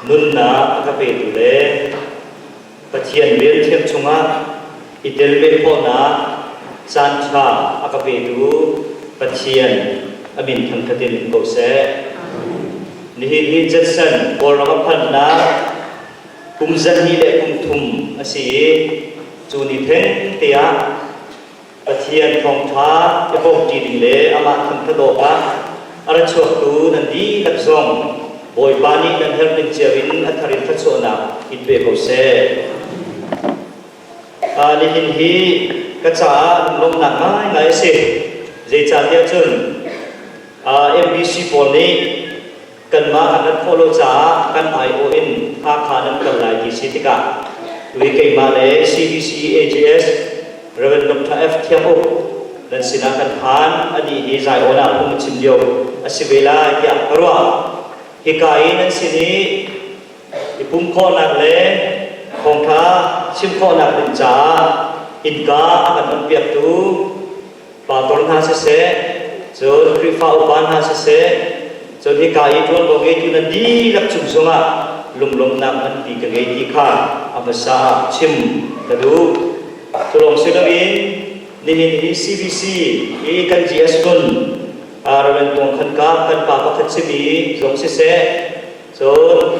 Nunnak a ka petu le Pathian rian thiam chungah i tel ve khawhnak caanṭha a ka petu Pathian a min thangṭhat in um ko seh. Nihin hi Judson Kawlram a phanhnak kum zahnih le kum thum a si i cu ni theng te ah Pathian thawngṭha i bawmṭi ding le amah thangṭhat awkah a ra chuaktu nan dihlak zong Bawipa nih nan herh ning cio in a thar in thluachuahnak in pe ko seh. Nihin hi ka caah lunglawmhnak ngaingai a si. Zeicahtiah cun MBC pawl nih kanmah an rat khawh lo caah kan aiawh in Hakha nan kal lai ti si tikah tui keimah le CBC AJS Rev. Dr. F. Thiang Uk nan sinah kan phan anih hi zaiawn ah phung chim lio a si ve lai tiah ka ruah. Hika i nan sin i i pum khawhnak le thawngṭha chim khawhnak ding caah innka a kan onpiaktu pastor hna siseh, cun Khrihfa upa hna siseh, cun hika i ṭuanvo ngeitu nan dihlak cung zongah lunglawmhnak nganpi ka ngei ti kha a hmasa ah chim ka duh. Cu lawng si loin nihin hi CBC i kan GS hlun Reverend Tuang Khan Kap kan pa pakhat simi zong siseh, cun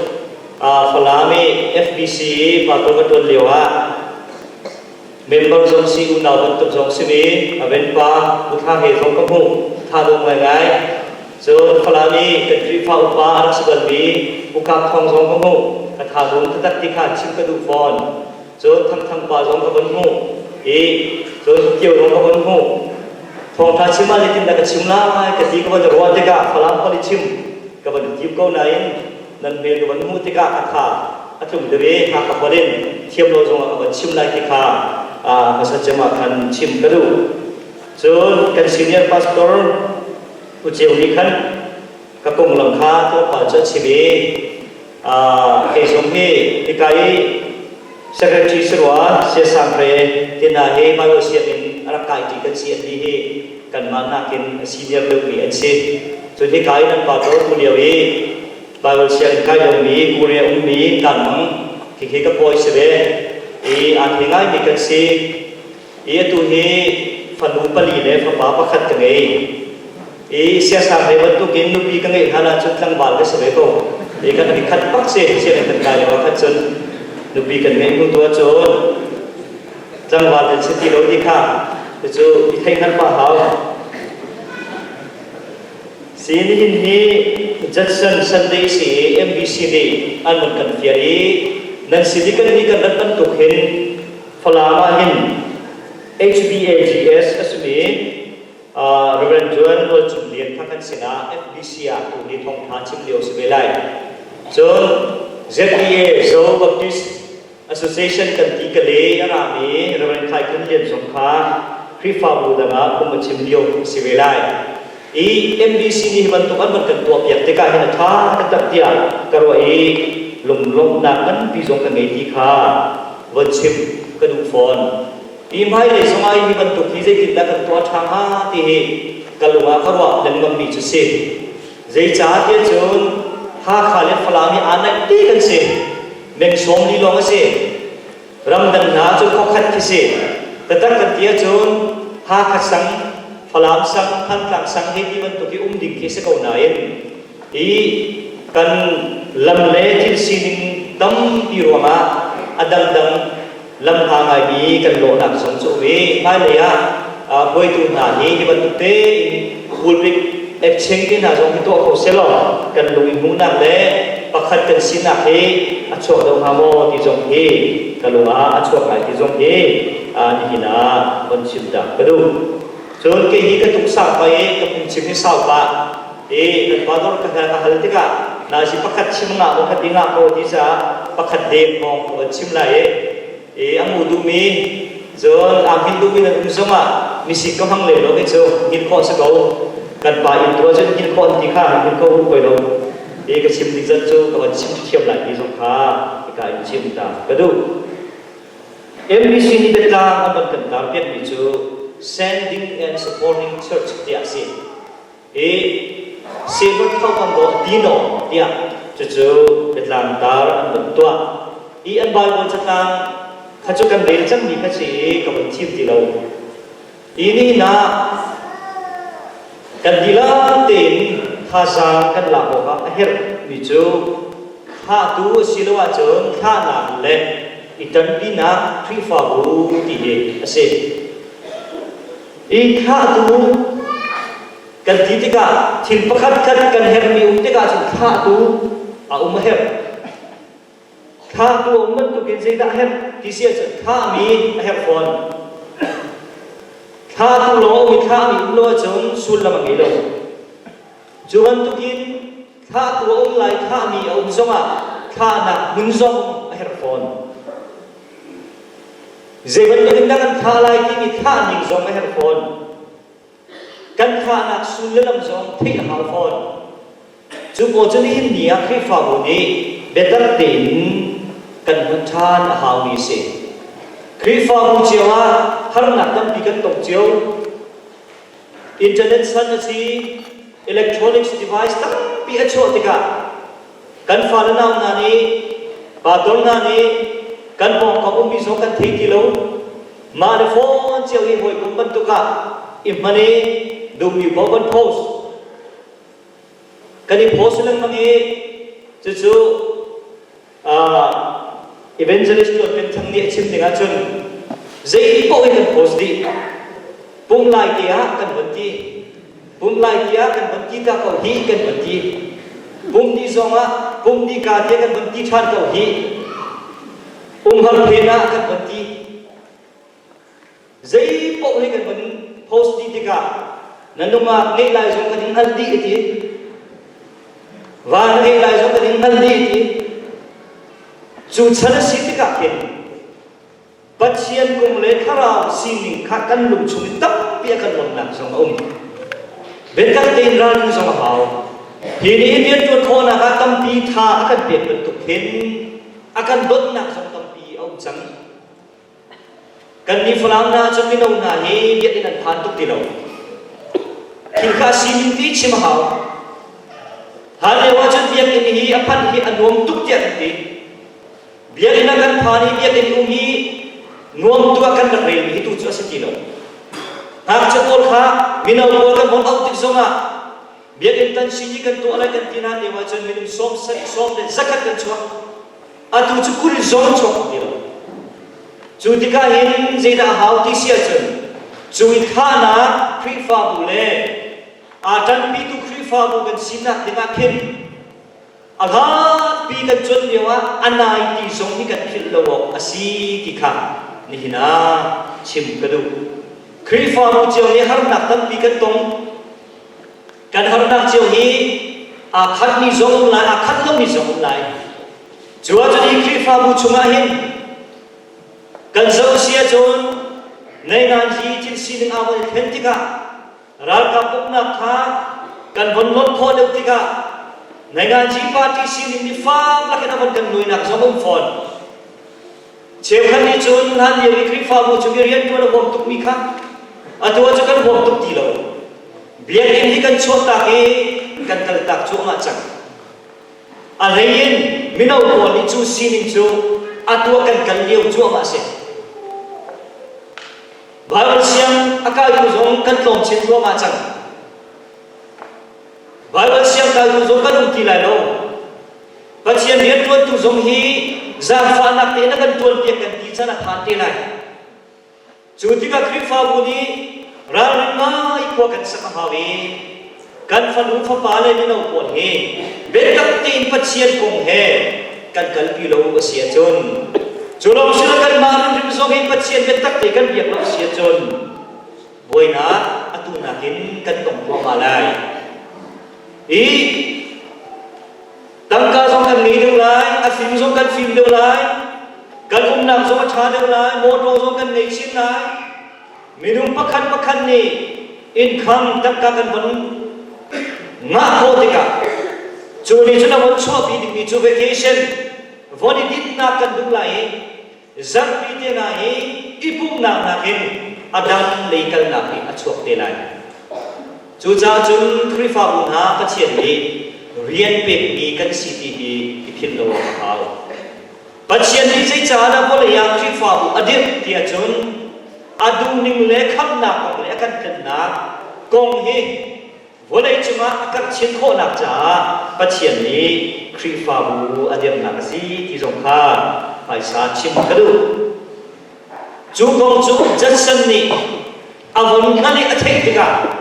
Falam i FBC i pastor ka ṭuan lio ah Member zong si unau bantuk zong simi a venpa Uthla he zong ka hmuh tha dawh ngaingai. Cun Falam i kan Khrihfa upa a rak si balmi Ukak Thawng zong ka hmuh a tha dum taktak ti kha chim ka duh fawn. Cun Thangthang pa zong ka von hmuh i cun Kio zong ka von hmuh. Thawngṭha chim ah zeitindah ka chim lai ka ti ka von ruah tikah Falam holh i chim ka von tim ko nain nan hmel ka von hmuh tikah a tha a tlung deuh i Hakha holh in thiam lo zongah ka von chim lai ti kha hmasa cem ah khan chim ka duh. Cun kan senior pastor U Ceu nih khan ka konglam kha tlawmpal cu a chim i kei zong hi hika i secretary si rua Siasang Hre tina hi Bible sianginn a rak kai ṭi kan si an ti hi kanmah nakin a senior deuhmi an si. Cun hika i nan pa tu lio i Bible sianginn kai lomi Korea ummi Tanmang khikhi ka pawi si ve i aa thei ngaimi kan si. I atu hi fanu pali le fapa pakhat ka ngei. I siasang he bantukin nupi ka ngeih hlan ahcun tlangval ka si ve ko. I kan i khat bak si sianginn kan kai lio ah khan cun nupi kan ngeih hnu tu ahcun tlangval kan si ti lo ti kha cucu i theihhngalh pah hau. Si nihin hi Judson Sunday si i MBC nih an vun kan fial i nan sin i kan nih kan rat bantuk hin Falam ah hin HBAGS a simi Reverend Juan Nawl Cung Lian kha kan sinah FBC ah tuni thawngtha chim lio si ve lai. Cun ZBA Zo Baptist Association kan ti ka le a rami Reverend Khai Khun Lian zong kha Khrihfabu dang ah phung a chim lio a si ve lai. I MBC nih hi bantuk an van kan tuahpiak tikah hin a ṭha taktak tiah ka ruah i lunglawmhnak nganpi zong ka ngei ti kha von chim ka duh fawn. I hmailei zongah hi bantuk hi zeitindah kan tuah ṭha hnga ti hi ka lung ah ka ruah lengmangmi cu si. Zeicahtiah cun Hakha le Falam hi aa naih ti kan si. Meng 40 lawng a si. Ramdang hna cu khuakhat khi si. Taktak kan ti ahcun Hakha sang, Falam sang, Thantlang sang hei ti bantuk hi um ding khi si ko nain hi kan lam le thil sining tampi ruangah a dangdang lam hla ngaimi kan lawhnak zong cu um i hmailei ah hruaitu hna hi hi bantuk tein pulpit exchange te hna zong hi tuah kho selaw kan lung i hmuhnak le pakhat kan sinak hi a chuak deuh hnga maw ti zong hi ka lung ah a chuak ngai ti zong hi nihin ah von chim ta ka duh. Cun kei hi ka tuksak pa i ka phungchim hi sau pah i kan pa dor ka ka hal tikah nazi pakhat chim ngah maw khat i ngah ko ti caah pakhat deng hawng ka von chim lai i i a ngu duhmi cun aa hngilh duhmi nan um zongah misik ka hmang lem lo hi cu hngilh khawh si ko kan pa inn tu ahcun hngilh khawh an ti kha hngilh kho hu koi lo i ka chim ding zat cu ka van chim thiam lai ti zong kha hika in chim ta ka duh. MBC nih biatlang an van kan tar piakmi cu Sending and Supporting Church tiah a si. I Silver Thau Dino tiah. Cucu biatlangtar an vun tuah. I an Baibal catlang kha cu kan rel cangmi kha si i ka vun thim ti lo. Hi nihin ah kan dihlak tein thazaang kan lak awkah a herhmi cu thlahtu asiloah cun thlahnak le i ṭanpinak Khrihfabu ti hi a si. I thlahtu kan ti tikah thil pakhat khat kan herhmi um tikah cun thlahtu a um a herh. Thlahtu a um bantukin zeidah a herh ti si ahcun thlahmi a herh fawn. Thlahtu lawng a um i thlahmi um lo ahcun sullam a ngei lo. Cu bantukin thlahtu a um lai thlahmi a um zongah thlahnak hmun zong a herh fawn. Zei bantukin dah kan thlah lai timi thlah ning zong a herh fawn. Kan thlahnak sul le lam zong theih a hau fawn. Cu pawl cu nihin ni ah Khrihfabu nih biatak tein kan hman ṭhan a haumi a si. Khrihfabu cio ah harnak tampi kan tong cio. Internet san a si, electronics device tampi a chuah tikah kan fale nau hna nih, pastor hna nih kan pawngkam ummi zong kan thei ti lo. Mah le phone cio hi hawikom bantuk ah i hman i duhmi paoh kan post. Kan i post lengmang i cucu evangelist Tuan Pen Thang nih a chim ding ahcun zei paoh in kan post dih. Pum lai te ah kan von ti. Pum lai te ah kan von ti ta ko hi kan von ti. Pum ni zong ah pum ni ka te kan von ti ṭhan ko hi. Umhar phen ah kan von ti. Zei paoh hi kan von post dih tikah na nungak ngeih lai zong kan in hngalh dih a ti. Va na ngeih lai zong kan in hngalh dih a ti. Cu chan a si tikah khin Pathian kong le thlarau sining kha kan lung chung in tampi a kan lawmhnak zong a um. Biatak tein ralrin zong a hau. Hi nih rianṭuan khawhnak ah tampi tha a kan pek bantuk hin a kan dawtnak zong tampi a um cang. Kannih Falam hna cun mino hna hi biakinn an phan tuk ti lo. Thil kha sining ti chim a hau. Hlan lio ah cun biakinn hi a phanh hi a nuam tuk tiah kan ti. Biakinn ah kan phan i biakinn um hi nuam tuk ah kan rak relmi hi tu cu a si ti lo. Ngakchia pawl kha mino pawl kan von auh tik zongah biakinn tan sin i kan tuah lai kan ti nain lio ahcun minung sawm le zakhat kan chuak. Atu cu 20 zong chuak ti lo. Cu tikah hin zeidah a hau ti si ahcun cu i thahnak Khrihfabu le aa ṭanpitu Khrihfabu kan sinak dingah khin a hlatpi kan cuan lio ah a nai ti zong hi kan philh lo awk a si ti kha nihin ah chim ka duh. Khrihfabu cio nih harnak tampi kan tong. Kan harnak cio hi aa khatmi zong um lai, aa khat lomi zong um lai. Cu ahcun hi Khrihfabu chungah hin kan zoh si ahcun neingan hi thil sining aa von i thlen tikah ralkap uknak kha kan von lonh khawh deuh tikah neinganzi party sining nih fak lakin a von kan nuinak zong um fawn. Cheukhat nih cun hlan lio i Khrihfabu chung i rianṭuan a huam tukmi kha atu ah cu kan huam tuk ti lo. Biakinn hi kan chuahtak i kan kaltak cuahmah cang. A hlei in mino pawl nih cu sining cu atu ah kan kal lio cuahmah a si. Baibal siang a kaitu zong kan tlawm chin thluahmah cang. Baibal siang kaitu zong kan um ti lai lo. Pathian rianṭuantu zong hi zaangfahnak tein a kan ṭuanpiak kan ti can a phan te lai. Cu tikah Khrihfabu nih ralring ngai khua kan sak a hau i kan fanu fapa le mino pawl hi biatak tein Pathian kong he kan kalpi lo a si ahcun cu lawng si lo kanmah hrimhrim zong hi Pathian biatak te kan biak lo a si ahcun buainak atu nakin kan tong thluahmah lai. I Tangka zong kan ngei deuh lai, a fim zong kan fim deuh lai, kan umnak zong a ṭha deuh lai, motor zong kan ngei chin lai. Minung pakhat pakhat nih income tangka kan von ngah khawh tikah cu nih cun a von chuahpi dingmi cu vacation von i dinhnak kan duh lai i zarhpi te hna hi i pumhnak nakin a dang lei kalnak hi a chuak te lai. Cucaah cun Khrihfabu hna Pathian nih rian pekmi kan si ti hi. hi i philh lo awk a hau. Pathian nih zeicah dah vawlei ah Khrihfabu a dirh ti ahcun a duhning le khamhnak kong le a kan tlennak kong hi vawlei cungah a karh chin khawhnak caah Pathian nih Khrihfabu a dirhnak a si ti zong kha hmaisa chim ka duh. Cu kong cu Judson nih a von hngalh i a theih tikah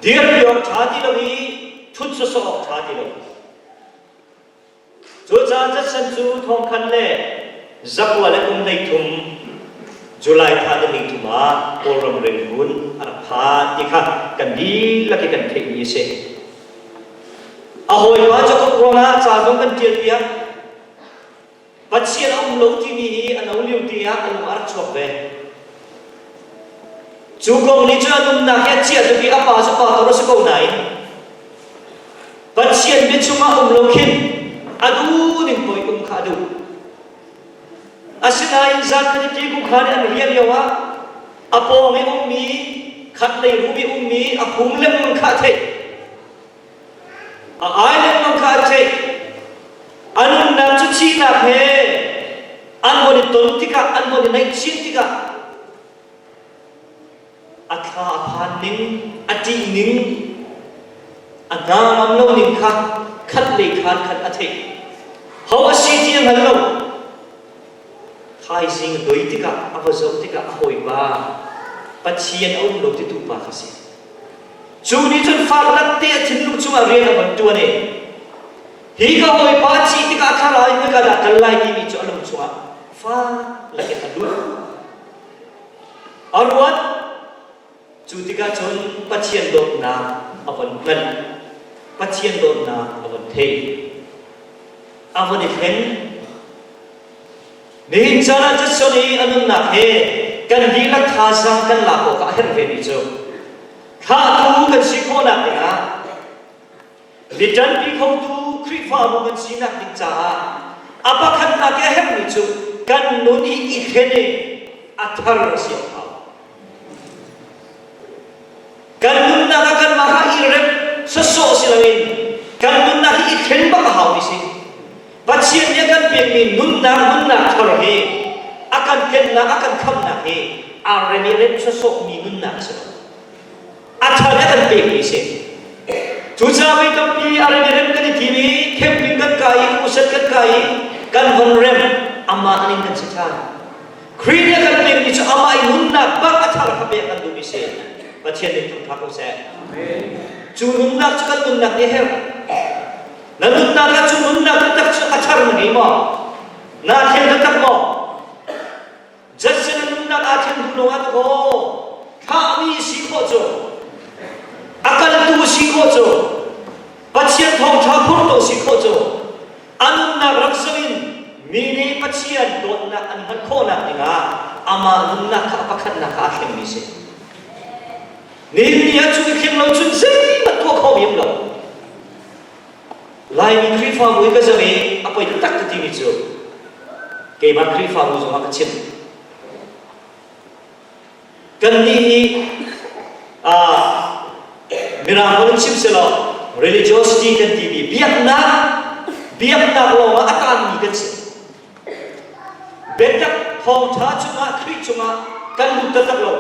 dirpi awk ṭha ti lo i ṭhut sawsawh awk ṭha ti lo. Cucaah Judson cu thongkhan le zakua le kum 13 July thla ni 33 ah Kawlram Rangoon a rak phan ti kha kan dihlak i kan theihmi a si. A hawipa Jacob ruangah ca zong kan ṭialpiak. Pathian a um lo timi hi a no lio te ah a lung a rak chuak ve. Cu kong nih cun a nunnak hi a chiah tuk i a pa cu pa tor a si ko nain Pathian bia chungah um lo khin a duh ning poi um kha a duh. Asinain zan khat i ti kha nih an riah lio ah a pawng i ummi khat lei rum i ummi a phung lengmang kha a theih. A ai lengmang kha a theih. A nunnak cu thihnak he an von i ton tikah, an von i naihchin tikah a thla a phan ning, a ṭih ning, a hna ngam lo ning kha khat lei khan khan a theih. Ho a si ti a hngal lo. Thaizing a doi tikah, a va zoh tikah a hawipa Pathian a um lo titu pa kha si. Cu nih cun fak te a thinlung chungah rian a von ṭuan i hi ka hawipa a thih tikah thlarau in khika dah kal lai timi cu a lung chungah fak lakin a lut. A ruat. Cu tikah cun Pathian dawtnak a von hngalh. Pathian dawtnak a von theih. A von i thlen. Nihin caan ah Judson i a nunnak he kan dihlak thazaang kan lak awkah a herh vemi cu thlahtu kan si khawhnak dingah mi ṭanpi khotu Khrihfabu kan sinak ding caah a pakhatnak i a herhmi cu kan nun hi i thlen i a thar a si a hau. Kan nunnak ah kanmah kha i rem sawsawh si loin kan nunnak hi i thlen bak a haumi si. Pathian nih a kan pekmi nunnak nunnak thar hi a kan tlennak a kan khamhnak hi aa rem i rem sawsawhmi nunnak a si lo. A thar a kan pekmi a si. Cucaah mi tampi a rem i rem kan i tim i camping kan kai i crusade kan kai i kan von rem amah ning kan si ṭhan. Khrih nih a kan pekmi cu amah i nunnak bak a thar kha pek kan duhmi si. Pathian nih thangṭhat ko seh. Cu nunnak cu kan nunnak nih a herh. Na nunnak ah cu nunnak taktak cu a thar na ngei maw? Naa thleng taktak maw? Judson na nunnak aa thlen hnu lawngah dakaw thlahmi si khawh cu a kaltu si khawh cu Pathian thawngṭha phurtu si khawh cu a nunnak rak zoh in mi nih Pathian dawtnak an hngalh khawhnak dingah amah nunnak kha a pakhatnak kha aa thlengmi si. Nihin ni ah cu i thleng lo cun zeihmanh tuah kho mi um lo. Laimi Khrihfabu hi ka zoh i a poi taktak ka timi cu keimah Khrihfabu zongah ka chim. Kannih hi uh, Mirang holh in chim selaw religiosity kan timi biaknak biaknak lawngah a taanmi kan si. Biatak thawngṭha cungah Khrih cungah kan lut taktak lo.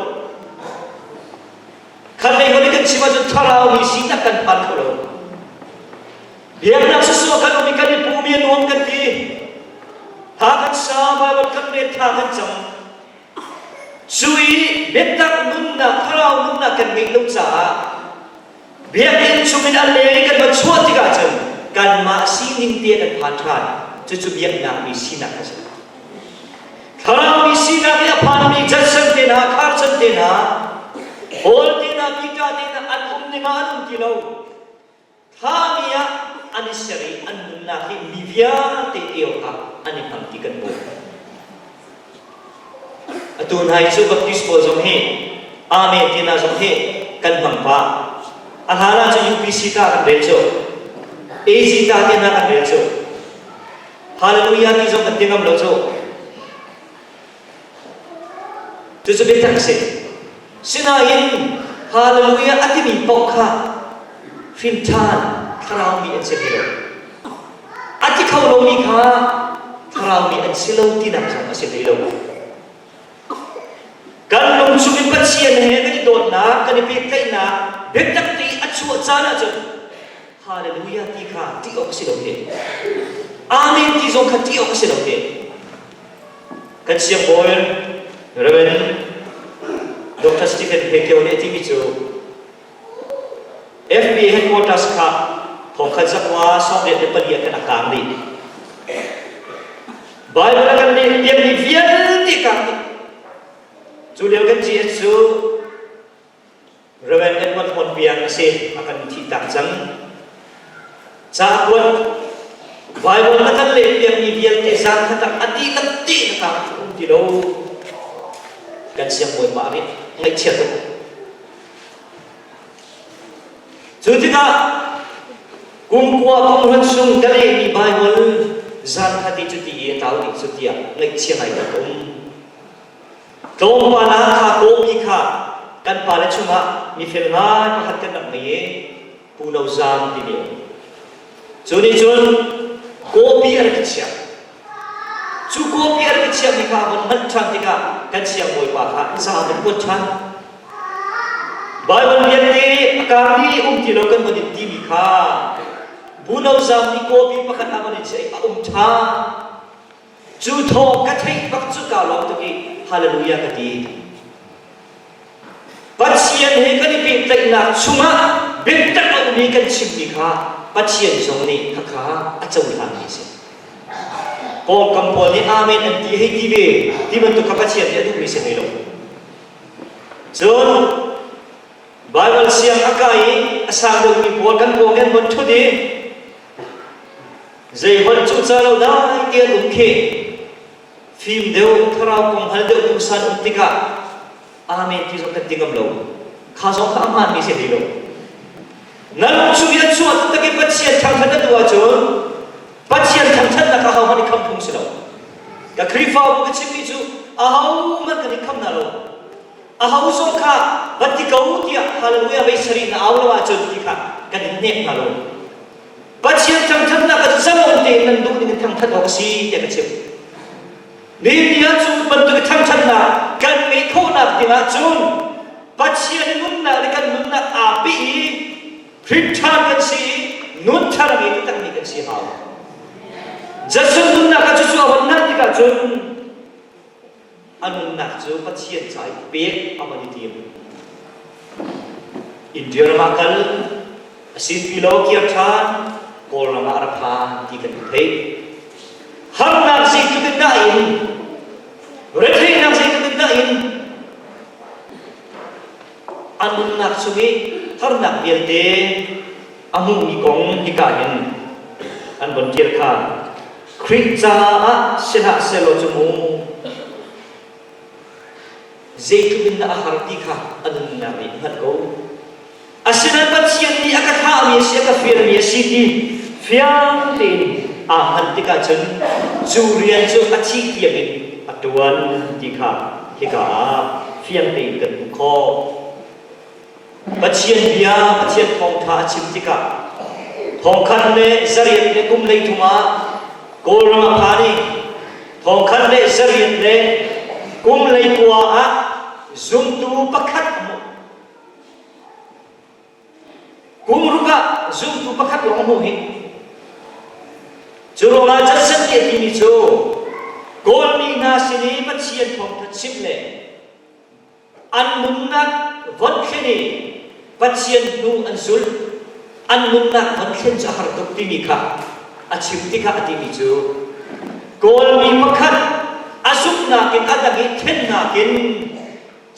Khat lei hon i kan chim ahcun thlarau mi sinak kan phan kho lo. Biaknak sasua kan um i kan i pumi a nuam kan ti. Tha kan sa, Bible kan rel, tha kan cam. Cu i biatak nunnak, thlarau nunnak kan ngeih lo caah biakinn chungin a leng i kan va chuah tikah cun kanmah sining te kan phan ṭhan. Cucu biaknak mi sinak a si. Thlarau mi sinak i a phanmi Judson te hna, Carson te hna, Paul te hna, Peter te hna an um ning ah an um ti lo. Thlami ah an i ser i an nunnak hi mi vialte ti awkah an i hmang ti kan hmuh. Atu hna hi cu Baptist pawl zong hi Amen ti hna zong hi kan hmang pah. A hlan ah cun UPC ta kan rel cu. AG ta ti hna kan rel cu. Hallelujah ti zong kan ti ngam lo cu. Cucu biatak a si. Sinain Hallelujah a timi paoh kha hrimṭhan thlarau mi an si ti lo. lomi kha thlarau mi an si lo tinak zong a si hlei lo. Kan lung chung in Pathian he kan i dawtnak, kan i pehtlaihnak biatak te a chuah caan ahcun Hallelujah ti kha ti awk a si lo te. Amen ti zong kha ti awk a si lo te. Kan siangbawi Reverend Dr. Stephen Hekyo nih a timi cu FBI headquarters kha thongkhat zakua 74 ah khan a kaang dih. Bible a kan leh piakmi vialte kaang dih. Cu lio kan GS cu Reverend Edward Horn Piang a si, a kan thihtak cang. Ca kuat Bible na kan leh piakmi vialte zan khat ah a dihlak te na kaang um ti lo. Kan siangbawi pa nih ngaihchia tuk. Cu tikah kum kua kum hran chung ka lehmi Baibal zan khat i cuti i a tlau ding cu tiah ngaihchia ngai kan um. Tlawmpal ah kha kawpi kha kan pale chungah mifel ngai pakhat kan rak ngei i Pu No Zam timi a um. Cu nih cun kawpi a rak i chiah. Cu kawpi a rak i chiahmi kha a von hngalh ṭhan tikah kan siangbawipa kha za an kuat ṭhan. Baibal vialte a kaangmi um ti lo kan von in timi kha Buno zam nih kawpi pakhat a von in chiah i a um ṭhan. Cu thawng ka theih bak cu kaa lawm tuk i hallelujah ka ti. Pathian he kan i pehtlaihnak chungah biatak a ummi kan chimmi kha Pathian zong nih khakha a cohlanmi a si. Pawngkam pawl nih amen an ti hei ti ve ti bantuk kha Pathian nih a duhmi si hlei lo. Cun Baibal siang a kai i a sang deuhmi pawl kan pawng an von ṭhut i zei holh cu ca lo dai ti an um khi Fim deuh, thlarau kong hal deuh pungsan um tikah Amen ti zong kan ti ngam lo. Kha zong kha a hmaanmi si hlei lo. Na lung chung i a chuah taktak i Pathian thangṭhat na duh ahcun Pathian thangṭhatnak ahohmanh i kham phung si lo. Ka Khrihfabu ka chimmi cu ahohmanh kan i kham hna lo. Aho zong kha va ti ko tiah hallelujah vei sarih na au lo ahcun ti kha kan in hnek hna lo. Pathian thangṭhatnak ah zalong tein nan duh ning in thangṭhat awk a si tiah ka chim. Nihin ah cu bantuk thangṭhatnak kan ngeih khawhnak dingah cun Pathian nunnak le kan nunnak aa peh i hrinṭhan kan si i nun thar a ngei takmi kan si hau. Jesuh nunnak ah cucu a von nalh tikah cun a nunnak cu Pathian ca i pek a von i tim. India ram ah kal, a sinpi lo kir ṭhan, Kawlram ah a ra phan ti kan theih. Harnak zeitluk in dah in, retheihnak zeitluk in dah in, a nunnak chung i harnak vialte a hmuhmi kong hika hin an von ṭial kha Khrih caah si hlah sehlaw cu mu zeitluk in dah a har ti kha a nunnak nih a hngalh ko. Asinain Pathian nih a ka thlahmi a si, a ka fialmi a si ti fiang tein aa hngalh tikah cun cu rian cu a thih tiangin a ṭuan ti kha hika ah fiang tein kan hmuh khawh. Pathian bia, Pathian thawngṭha a chim tikah thongkhat le zariat le kum 33 ah Kawlram a phan i thongkhat le zariat le kum 19 ah zumtu pakhat a hmuh. Kum ruk ah zumtu pakhat lawng a hmuh hi. Cu ruangah Judson nih a timi cu Kawlmi hna sin i Pathian thawngṭha chimh le An nunnak von thlen i Pathian hnu an zulh, an nunnak von thlen cu a har tuk timi kha a chim tikah a timi cu Kawlmi pakhat a zumhnak in a dang i thennak in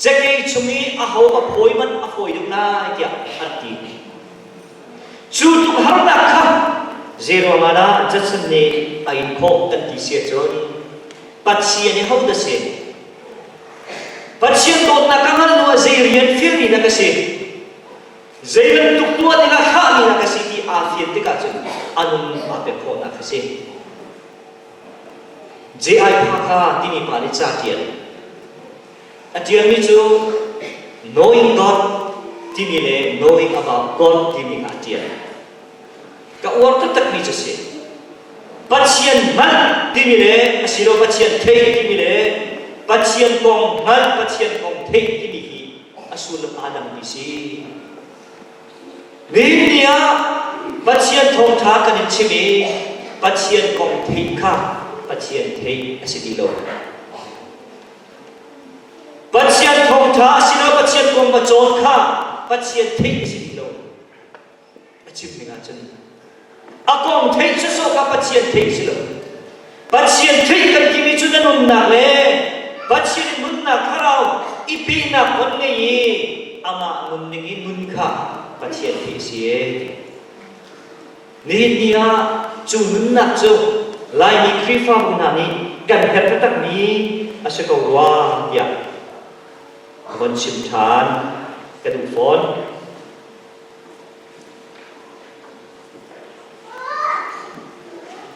cakei chung i aho a phawi man a fawi deuh lai tiah an ti. Cu tluk harnak kha zeiruangah dah Judson nih a in khawh kan ti si ahcun Pathian i hodah si? Pathian dawtnak ka hngalh hnu ah zei rian fialmi dah ka si? Zei bantuk tuah dingah thlahmi dah ka si ti aa fian tikah cun a nun aa pek khawhnak a si. J.I. Packer timi pa nih ca ṭial. A ṭialmi cu Knowing God timi le Knowing About God timi kha a ṭial. Ka uar taktakmi cu si. Pathian Pathian hngalh timi le asilo Pathian theih timi le Pathian kong hngalh, Pathian kong theih timi hi a sullam aa dangmi si. Nihin ni ah Pathian thawngṭha kan in chim i Pathian kong theih kha Pathian theih a si ti lo. Pathian thawngṭha asilo Pathian kong va cawn kha Pathian theih a si ti lo. A chim ning ahcun a kong theih sawsawh kha Pathian theih si lo. Pathian theih kan timi cu na nunnak le Pathian nunnak thlarau i pehnak von ngei i amah nunning i nun kha Pathian theih si e. Nihin ni ah cu nunnak cu Laimi Khrihfabu hna nih kan herh taktakmi a si ko rua tiah ka von chim ṭhan ka duh fawn.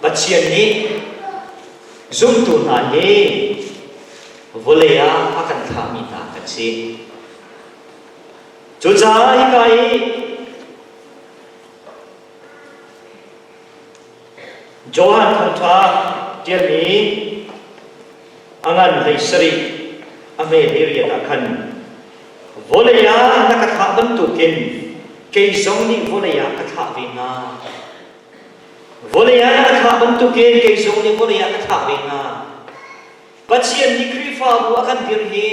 Pathian nih zumtu hna hi vawlei ah a kan thlahmi hna kan si. Cucaah hika i Johan Thawngṭha ṭialmi a ngan 17 a hme 18 ah khan vawlei ah na ka thlah bantukin kei zong nih vawlei ah ka thlah ve hna. Vawlei ah na ka thlah bantukin kei zong nih vawlei ah ka thlah ve hna. Pathian nih Khrihfabu a kan dirh hi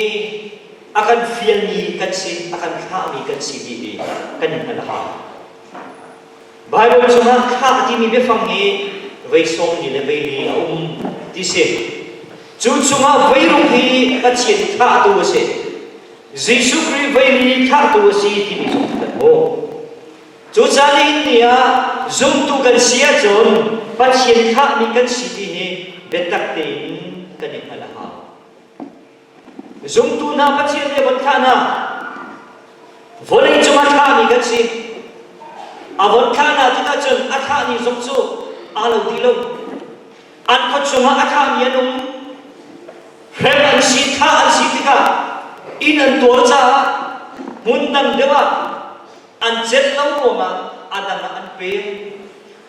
a kan fialmi kan si, a kan thlahmi kan si ti hi kan i hngalh a hau. Baibal chungah thlah timi biafang hi vei sawmli le vei li a um ti si. Cu chungah veiruk hi Pathian thlahtu a si. Jesuh Khrih vei li thlahtu a si timi zong kan hmuh. Cucaah nihin ni ah zumtu kan si ahcun Pathian thlahmi kan si ti hi biatak tein kan i hngalh a hau. Zumtu hna Pathian nih a von thlah hna. Vawlei cung a thlahmi kan si. A von thlah hna tikah cun a thlahmi zong cu aa lo ti lo. An khua chungah a thlahmi an um. Hrem an si, thah an si tikah inn an tuar caah hmun dang deuh ah an celh lo ruangah a dang ah an pem.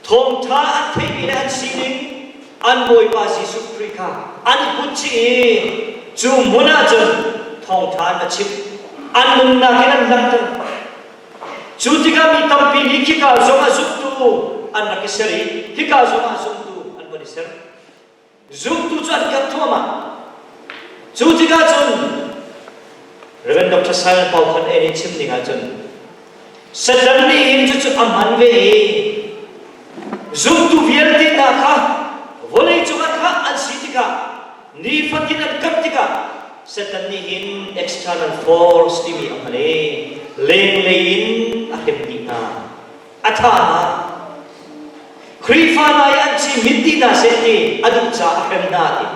Thawngṭha an theihmi le an sining an Bawipa Jesuh Khrih kha an i put chih i cu hmun ah cun thawngṭha an va chimh. An nunnak in an langhter. Cu tikah mi tampi nih khika zong ah zumtu an rak i ser i hika zong ah zumtu an von i ser. Zumtu cu an karh thluahmah. Cu tikah cun Rev. Dr. Simon Pau Khan nih chim ning ahcun Satan nih hin cucu a hman ve i zumtu vialte hna kha vawlei cungah thah an si tikah nifatin an karh tikah Satan nih hin external force timi a hman i lenglei in a hrem dih hna. A ṭha hna. Khrihfa hna i an ci mit dih hna seh ti a duh caah a hrem hna ti.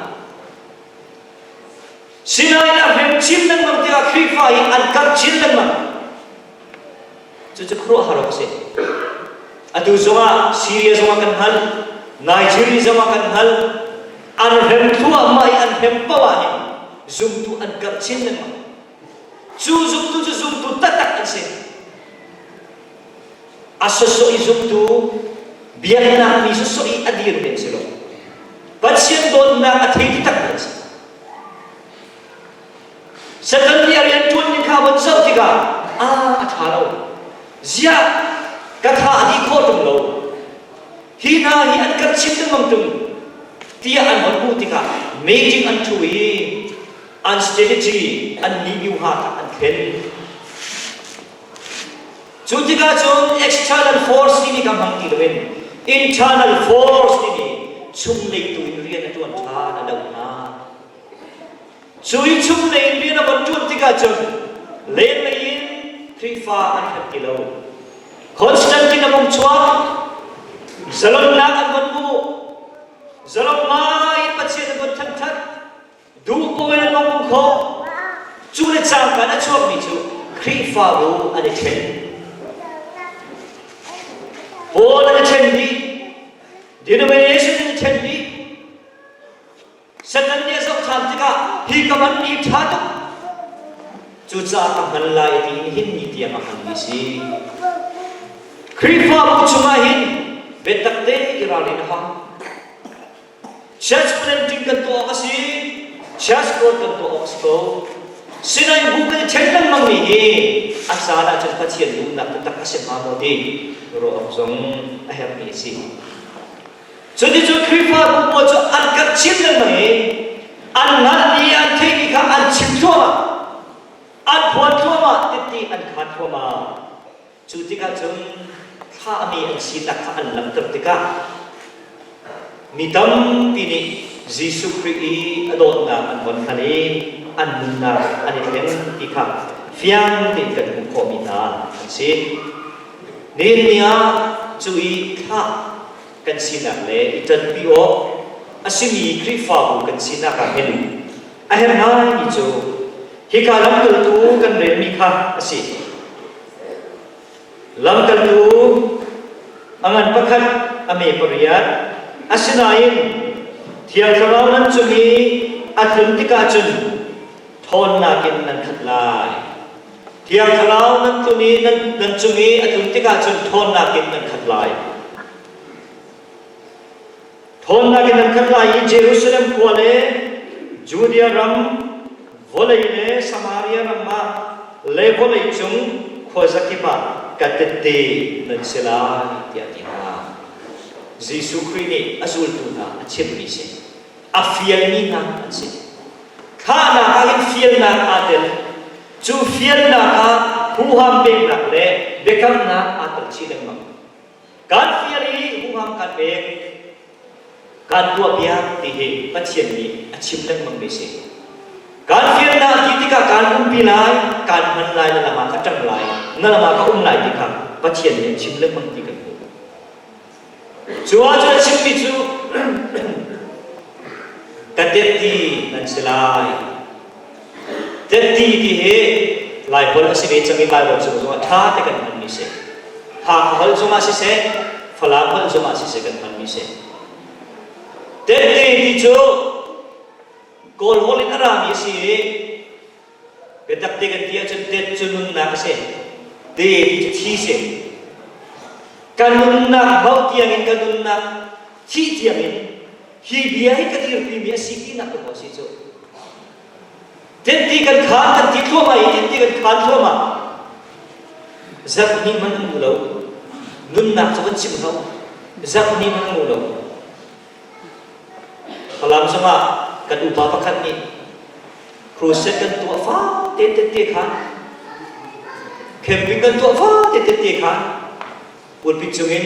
Sinain a hrem chin lengmang tikah Khrihfa hi an karh chin lengmang. Cucu khuaruahhar awk a si. Atu zongah Syria zongah kan hngalh, Nigeria zongah kan hngalh, an hrem thluahmah i an hrem paoh ah hin zumtu an karh chin lengmang. Cu zumtu cu zumtu taktak an si. A sawsawh i zumtu, biaknak mi sawsawh i a dirmi an si lo. Pathian dawtnak a thei taktak an si. Satan nih a rian ṭuan ning kha von zoh tikah a a ṭha lo. Ziah ka tha a dih khawh ṭung lo. Hi hna hi an kan chim lengmang ṭung tiah an von hmuh tikah meeting an ṭhu i an strategy an nih-view-ha kha an thlen. Cu tikah cun external force timi kha hmang ti loin internal force timi chunglei tu in rian a ṭuan ṭhan a doh hna. Cu i chunglei in rian a von ṭuan tikah cun lenglei in Khrihfa an hrem ti lo. Constantine a vung chuak, zalonnak an von hmuh, zalong ngai in Pathian an von thangṭhat, Duh ko in an um kho. Cu le cangka in a chuakmi cu Khrihfabu an i ṭhen. Paul an i ṭhen dih. Denomination an i ṭhen dih. Satan nih a zoh ṭhan tikah hi ka man ni ṭha tuk. Cucaah ka hman lai ti in hin ni tiang a hmanmi si. Khrihfabu chungah hin biatak te i ralrin a hau. Church planting kan tuah awk a si. Church growth kan tuah awk a si ko. Sinain bu kan i ṭhen lengmangmi hi a caan ahcun Pathian duhnak taktak a si hnga maw ti ruah awk zong a herhmi a si. Cuticun Khrihfabu pawl cu an karh chin lengmang i an hngalhmi an theihmi kha an chim thluahmah. An phuan thluahmah, titti an khaan thluahmah. Cu tikah cun thlahmi an sinak kha an langhter tikah mi tampi nih Jesuh Khrih i a dawtnak an von hngalh i an nunnak an i thleng ti kha fiang tein kan hmuh khawhmi hna an si. Nihin ni ah cu i thlah kan sinak le i ṭanpi awk a simi Khrihfabu kan sinak ah hin a herh ngaimi cu hika lamkaltu kan relmi kha a si. Lamkaltu a ngan pakhat a me pariat asinain Thiang Thlarau nan cung i a tlun tikah cun ṭhawnnak in nan khat lai. Thiang Thlarau nan tlun i nan, nan cung i a tlun tikah cun ṭhawnnak in nan khat lai. Ṭhawnnak in nan khat lai i Jerusalem khua le Judea ram vawlei le Samaria ram ah le vawlei cung khuazakip ah ka tette nan si lai tiah a ti hna. Jesuh Khrih nih a zultu hna a chimmi si. A fialmi hna an si. Thlahnak ah hin fialnak aa tel. Cu fialnak ah huham peknak le biakamnak aa tel chih lengmang. Kan fial i huham kan pek, kan tuahpiak ti hi Pathian nih a chim lengmangmi si. Kan fialnak ti tikah kan umpi lai, kan hman lai, na lam ah ka ṭang lai, na lam ah ka um lai ti kha Pathian nih a chim lengmang ti kan hmuh. Cu ahcun a chimmi cu ka tetti nan si lai. Tetti ti hi Laiholh a si ve cang i Baibal chung zongah ṭha te kan hmanmi si. Hakha holh zongah siseh, Falam holh zongah siseh kan hmanmi si. Tette ti cu Kawl holh in a rami a si i biatak te kan ti ahcun tet cu nunnak a si. Te ti cu thi si. Ka nunnak bauh tiangin ka nunnak thih tiangin hi bia hi ka dirpimi a si tinak ka si cu. Tinti kan khaan kan ti thluahmah i tinti kan khaan thluahmah. Zarh hnih hmanh an hmu lo. Nunnak cu kan chim lo. Zarh hnih hmanh an hmu lo. Falam zongah kan upa pakhat nih crusade kan tuah fa te te te kha camping kan tuah fa te te te kha pulpit cungin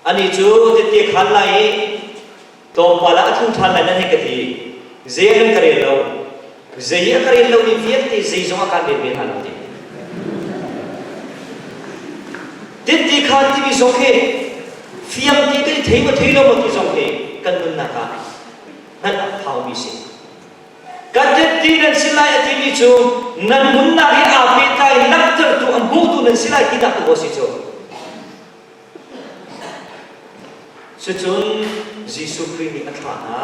Anih cu tette khaan lai i tlawmpal ah a tlung ṭhan lai nan hei ka ti. Zei ah kan ka rel lo. Zei a ka rel lomi vialte zeizong ah kaan rel ve hna lo ti. Tette khaan timi zong khi fiang ti kan i thei maw thei lo maw ti zong khi kan nunnak ah hngalh a haumi si. Ka tetti nan si lai a timi cu nan nunnak he aa pehtlai langhtertu a hmutu nan si lai tinak tu a si cu. Cucun Jesuh Khrih nih a thlah hna.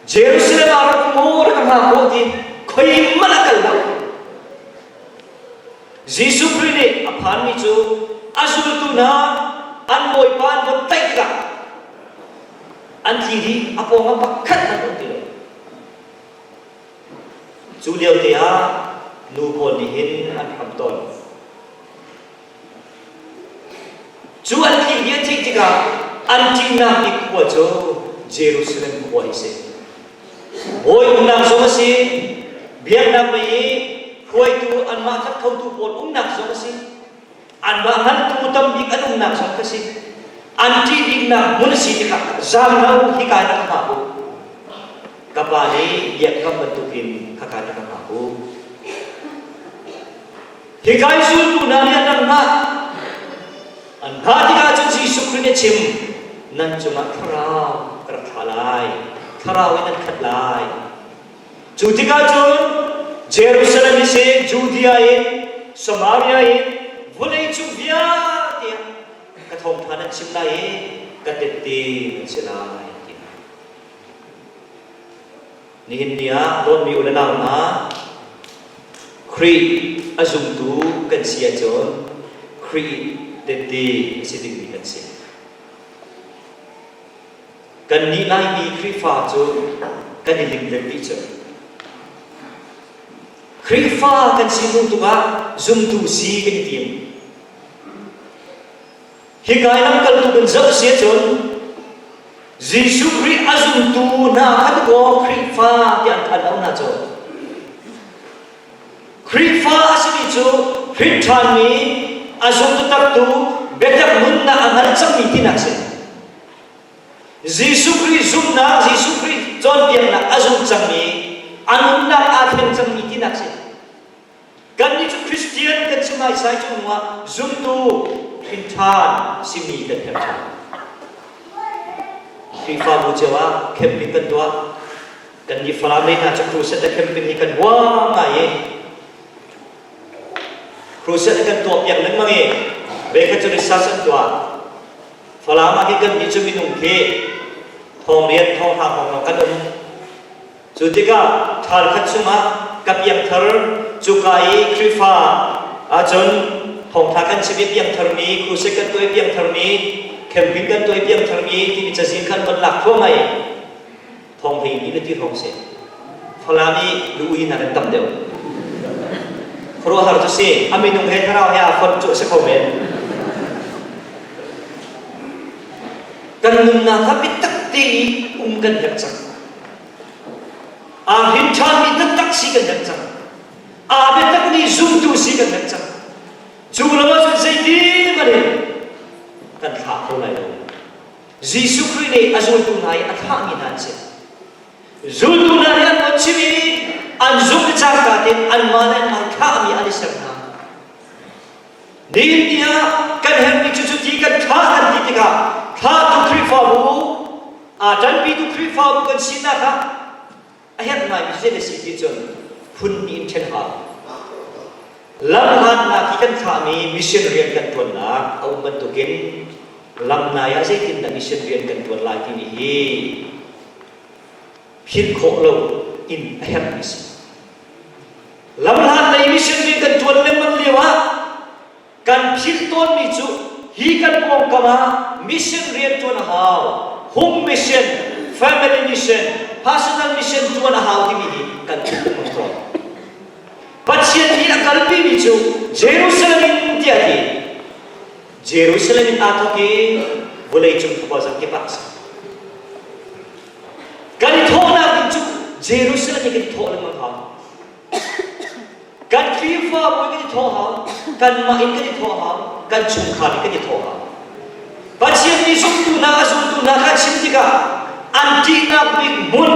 Jerusalem ah rak um u, rak hngak u ti khoi hmanh a kal lo. Jesuh Khrih nih a phanmi cu a zultu hna an bawipa an von tlaih tikah an tli dih a pawngah pakhat hmanh um ti lo. Cu lio te ah nu pawl nih hin an hram tawn. Cu an thih hi a thih tikah an ṭihnak bik khua cu Jerusalem khua hi si. Bawi umnak zong a si, biaknak lei i hruaitu anmah that khotu pawl umnak zong a si, anmah hngaltu tambik an umnak zong kha si. An ṭih biknak hmun a si tikah zaam hlah u, hika in rak hngak u. Ka pa nih biakam bantukin khaka in rak hngak u. Hika i zultu hna nih an rak hngah. An hngah tikah cun Jesuh Khrih nih a chim, nan cungah thlarau ka rak thlah lai, thlarau in an khat lai. Cu tikah cun Jerusalem in si, Judea in, Samaria in, vawlei cung vialte ah ka thawngṭha nan chim lai i ka tette nan si lai ti hna. Nihin ni ah dawtmi u le nau hna, Khrih a zumtu kan si ahcun Khrih tehte a si dingmi kan si. Kannih Laimi Khrihfa cu kan i linglet dih cu. Khrihfa kan si hnu tukah zumtu si kan i tim. Hika i lamkaltu kan zoh si ahcun Jesuh Khrih a zumtu hna kha dakaw Khrihfa tiah an thanh lo hna cu. Khrihfa a simi cu hrin ṭhanmi, a zum taktaktu, biatak nunnak a hngal cangmi tinak a si. Jesuh Khrih zumhnak, Jesuh Khrih cawnpiaknak a zum cangmi, a nunnak aa thleng cangmi tinak a si. Kannih cu Christian kan si naisai cu hnuah zumtu hrinṭhan simi kan herh ṭhan. Khrihfabu cio ah camping kan tuah. Kannih Falam lei hna cu crusade le camping hi kan huam ngai i crusade kan tuah piak lengmang i veikhat cu research an tuah. Falam ah hin kannih cu minung khi thawngriat thawngha hrawng lawng kan um. Cu tikah ṭhal khat chungah ka piangthar cuka i Khrihfa ahcun thawngṭha kan chim i piangtharmi, crusade kan tuah i piangtharmi, camping kan tuah i piangtharmi timi cazin khan van lak thluahmah i thawng hlei ni le ti hrawng si. Falam i lu hna kan tam deuh. Khuaruahhar cu si, a minung he thlarau he aa fonh cu a si kho men. Kan nunnak kha biatak te i um kan herh cang. Aa hrin ṭhanmi taktak si kan herh cang. Aa biatakmi zumtu si kan herh cang. Cu lo ahcun zeiti hmanh in kan thlah kho lai lo. Jesuh Khrih nih a zultu hna i a thlahmi hna an si. Zultu hna nih an von chim i an zumh i cangka tein anmah le anmah thlahmi an i ser hna. Nihin ni ah kan herhmi cu cuti kan thlah kan ti tikah thlahtu Khrihfabu aa ṭanpitu Khrihfabu kan sinak ah a herh ngaimi zei na si ti cun phun hnih in ṭhen hau. Lamhlatnak hi kan thlahmi mission rian kan ṭuannak a um bantukin lamnai ah zeitindah mission rian kan ṭuan lai timi hi philh khawh lo in a herhmi a si. Lamhlat lei mission rian kan ṭuan lengmang lio ah kan philh tawnmi cu hi kan pawngkam ah mission rian ṭuan a hau home mission family mission personal mission ṭuan a hau timi hi kan philh lengmang tawn Pathian nih a kalpimi cu Jerusalem in tiah ti Jerusalem in aa thawk i vawleicung khua zakip ah a si kan i thawhnak ding cu Jerusalem i kan i thawh lengmang hau Kan Khrihfabu in kan i thawh hau, kanmah in kan i thawh hau, kan chungkhar in kan i thawh hau. Pathian nih zumtu hna a zultu hna kha chim tikah an ṭihnak bik hmun,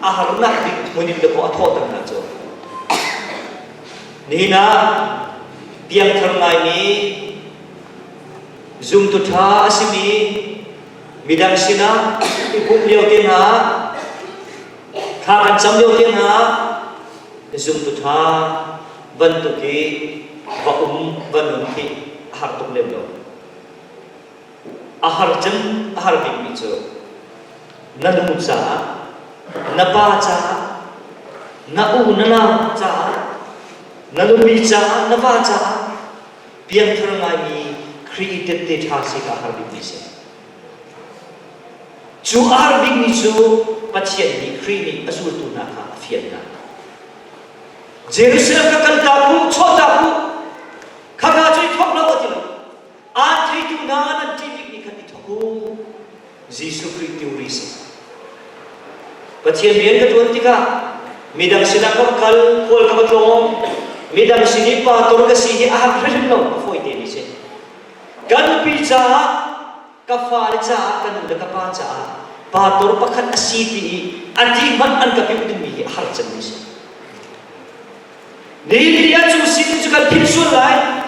a harnak bik hmun in dakaw a thawhter hna cu. Nihin ah piangthar ngaimi zumtu ṭha a simi midang sinah i pumh lio te hna thla kan cam lio te hna zumtu ṭha bantuk i va um va nun khi a har tuk lem lo. A har cem a har bikmi cu na nu caah, na pa caah, na u na nau caah, na nupi caah, na va caah piangthar ngaimi Khrih tette ṭha si kha a har bikmi si. Cu a har bikmi cu Pathian nih Khrih nih a zultu hna kha a fial hna. Jerusalem ka kaltak u, chuahtak u, khaka cu i thawk lo a ti lo. Aan theitu hna nan ṭih bikmi khan i thawk u. Jesuh Khrih theory si. Pathian rian ka ṭuan tikah midang sinah ka va kal, khual ka va tlawng, midang sin i pastor ka si hi a har hrimhrim lo, a fawi te mi si. Ka nupi caah ka fale caah ka nu le ka pa caah pastor pakhat a si ti i a ti hmanh an ka piuh dingmi hi a har cemmi si. Nihin ni ah cu sining cu kan philh sual lai.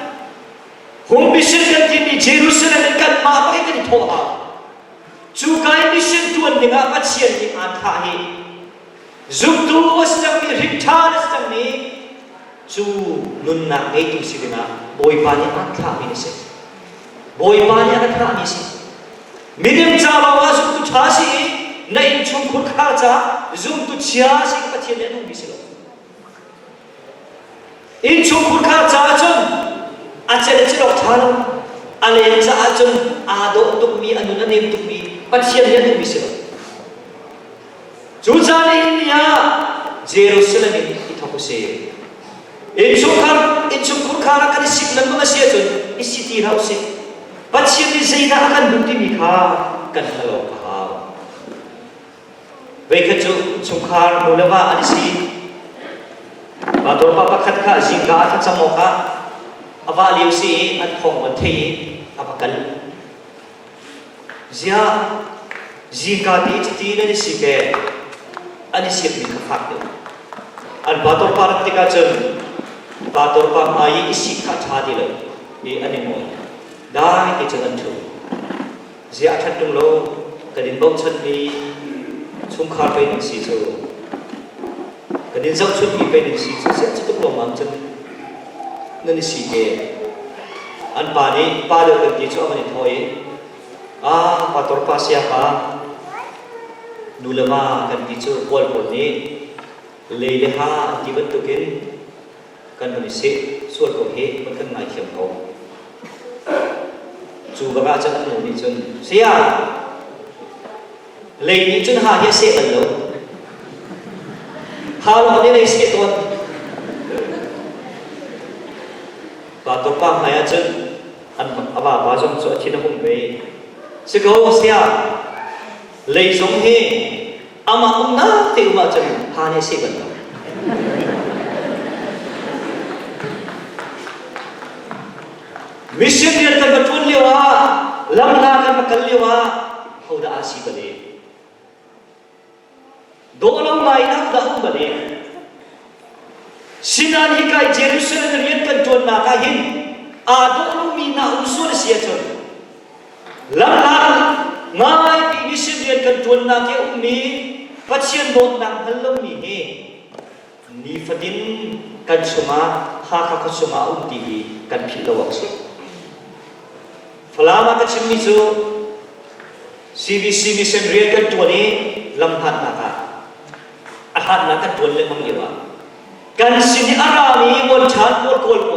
Home mission kan timi Jerusalem in kanmah bak in kan i thawh hau. Cu kai mission tuan dingah Pathian nih aan thlah hi zumtu a si cangmi hrin ṭhan a si cangmi cu nunnak ngeitu si dingah Bawipa nih aan thlahmi na si. Bawipa nih a ka thlahmi a si. Minung ca lawngah zumtu ṭha si i na innchungkhur khar ca zumtu chia si Pathian nih a duhmi si lo. Innchungkhur khar caah cun a cel a cel awk ṭha lo. A leng caah cun aa dawh tukmi, a nun a nem tukmi, Pathian nih a duhmi si lo. Cu caan ni ah Jerusalem in i thawk usih. Innchungkhar innchungkhur khar ah kan i sik lengmang a si ahcun i si ti hlah usih. Pathian nih zeidah a kan duh timi kha kan hngalh awk a hau. Voikhat cu chungkhar nu le va an i si. Pastor pa pakhat kha zingka ah thlacam awkah a vah lio si i an thawng an thei i a va kal. Ziah zingka ti cuti nan i sik ee an i sikmi kha fak deuh. An pastor pa rat tikah cun pastor pa hmai i i sik kha a ṭha ti lo i an i ngawi. Dai te cun an ṭhu. Ziah a ṭhat ṭung lo kan in bochanmi chungkhar pei nan si cu. Kan in zohchunhmi pei nan si cu ziah cu tuk lawmmam cun nan i si te. An pa nih pa deuh kan ti cu a van i thawh i ah pastor pa siapa nu le va kan ti cu kawl pawl nih lei le ha an ti bantukin kan hun i seh sual ko hi van kan ngaithiam ko. Cu bak ah cun an nu nih cun saya lei nih cun ha hi a seh bal lo. Ha lawng nih lei seh tawn. Pastor pa hmai ah cun an a vapa zong cu a thin a hung ve. Si ko saya lei zong hi amah umnak te um ahcun ha nih a seh bal lo. Mission rian kan va ṭuan lio ah, lamhla kan va kal lio ah, hodah aa si bal i? Dawh lo ngai in hodah um bal i? Sinain hika i Jerusalem rian kan ṭuannak ah hin aa dawh lomi hna um sual a si ahcun lamhla ngaipi mission rian kan ṭuannak i a ummi Pathian dawtnak hngal lomi hi nifatin kan chungah Hakha khua chungah a um ti hi kan philh lo awk si. Falam ah ka chimmi cu CBC mission rian kan ṭuan i lamhlatnak ah a hlatnak kan ṭuan lengmang lio ah kan sin i a rami vuanṭhan pawl kawl pawl.